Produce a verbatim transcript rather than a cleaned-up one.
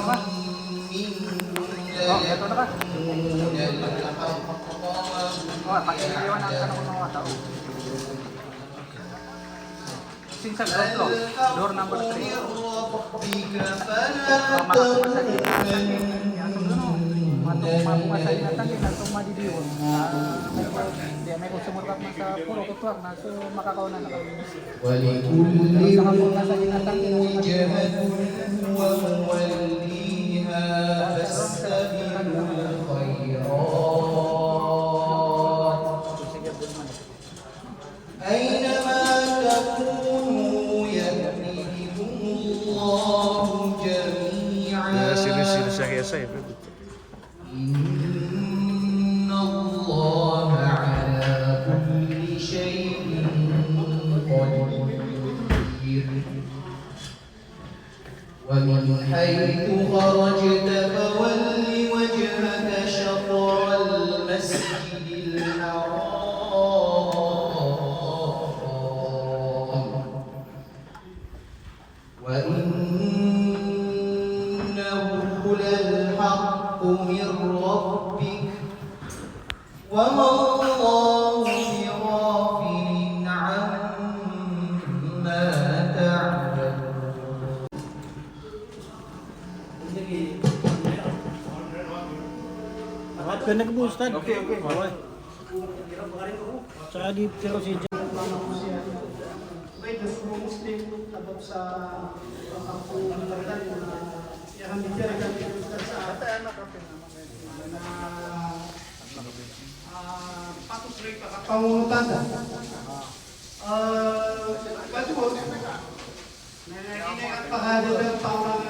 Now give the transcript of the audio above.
Oh, ito na ka. Oh, pag-iwan ang tanong ng mga tao. Sing sa ground floor, door number three. Mabungasa di, mabungasa di, mabungasa di, mabungasa di, mabungasa di, mabungasa di, mabungasa di, So, makakauna na kami. ولكل وجهة هو موليها فاستبقوا الخيرات. أينما تكونوا يأت بكم الله جميعا. Ya, sino, sino siya kaya sa'yo? إن الله على كل شيء قدير. ومن حيث خرجت فول وجهك شطر المسجد الحرام. وإنه للحق من ربك وما الله بغافل عما تعملون. Kena ke Ustaz. Okay, okay. Sa di terus ija. Baik, semua Muslim, tetap sa-, sa-, sa-, sa-, sa-, sa-, sa-, sa-, sa-, Ah, patos rin ka, kapangulutan. Ah, bago, na, na, na, pahadal ang pangulutan.